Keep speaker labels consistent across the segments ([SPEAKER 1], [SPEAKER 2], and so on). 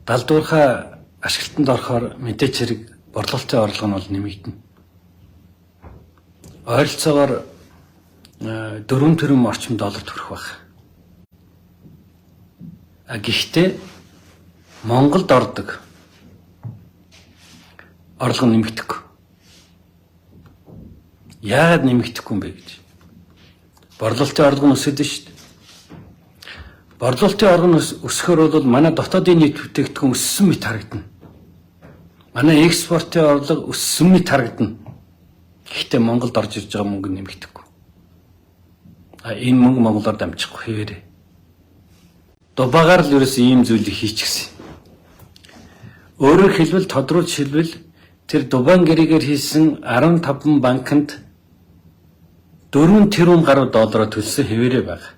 [SPEAKER 1] Далдуурхаа ашиглалтанд орохоор мэдээч хэрэг борлуулалтын орлого нь бол нэмэгдэнэ. Ойролцоогоор 4 тэрбум орчим доллар төрөх байх. А гэхдээ Монголд ордог орлого нэмэгдэхгүй. Яагаад нэмэгдэхгүй юм бэ гэж. Борлуулалтын орлого нь өсөд шүү дээ. Борлуулалтын орлого нь өсөхөөр бол манай дотоодын нийт бүтээгдэхүүн өссөн мэт харагдана. Манай экспортын орлого өссөн мэт харагдана. Гэхдээ Монголд орж ирж байгаа мөнгө нэмэгдэхгүй. А энэ мөнгө монголоор дамжихгүй хэвээрээ. Дубайгаар л ерөөс ийм зүйлийг хийчихсэн. Өөрөөр хэлбэл, тодруулж хэлбэл, тэр Дубайн гэрээгээр хийсэн 15 банкнд 4 тэрбум гаруй доллараар төлсөн хэвээрээ байна.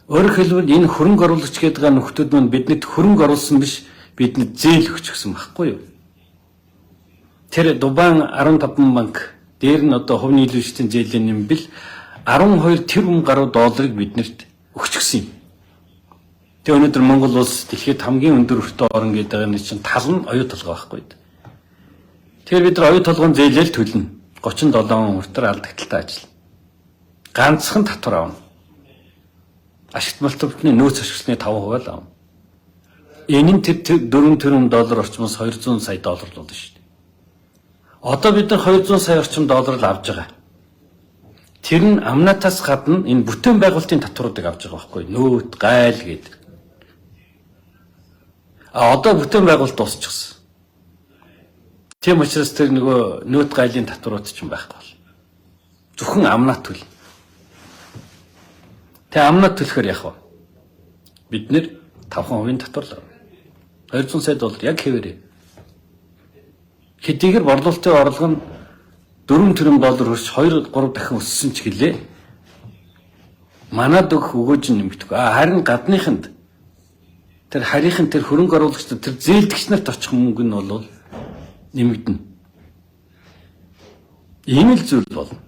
[SPEAKER 1] Өөрөөр хэлбэл, энэ хөрөнгө оруулагч гэдэг нөхдүүд мань биднэрт хөрөнгө оруулсан биш, бидэнд зээл өгчихсөн байхгүй юу? Тэр Дубайн 15 банк дээр нь одоо хувь нийлүүлэгчдийн зээлийн нэмбэл 12 тэрбум гаруй долларыг биднэрт өгчихсөн юм. Тэгээ өнөөдөр Монгол улс дэлхийд хамгийн өндөр өртөө орн гэдэг юм чинь тал нь оюу толгой байхгүй. Тэгэхээр бид нар оюу толгойн зээлэл төлнө. 37 он хүртэл алдагдaltaй ажил. Ганцхан татвар авна. Ашигт малтбарны нөөц ашигласны 5% л авна. Энэ нь тэр 4 тэрбум доллар орчмоос 200 сая доллар болно шүү дээ. Одоо бид нар 200 сая орчим доллар л авж байгаа. Тэр нь амнатаас гадна энэ бүтээн байгуулалтын татваруудыг авч байгаа байхгүй, нөөт, гайл гэдэг. А одоо бүтээн байгуулалт дуусчихсан. Тийм учраас тэр нөгөө нөөт, гайлын татварууд ч юм байхгүй бол. Зөвхөн амнат төл. Тэгээ амнат төлөхөр яах вэ? Бид нэр 5% татвар л авна. 200 сая доллар яг хэвээрээ. Хэдийгээр борлуулалтын орлого нь 4 тэрбум доллар хүрч 2 3 дахин өссөн ч гэлээ. Манад өгөх өгөөж нь нэмэгдэхгүй. А харин гадныханд, тэр харийнхан, тэр хөрөнгө оруулагчид, тэр зээлдэгч нарт очих мөнгө нь бол нэмэгдэнэ. Ийм л зүйл болно.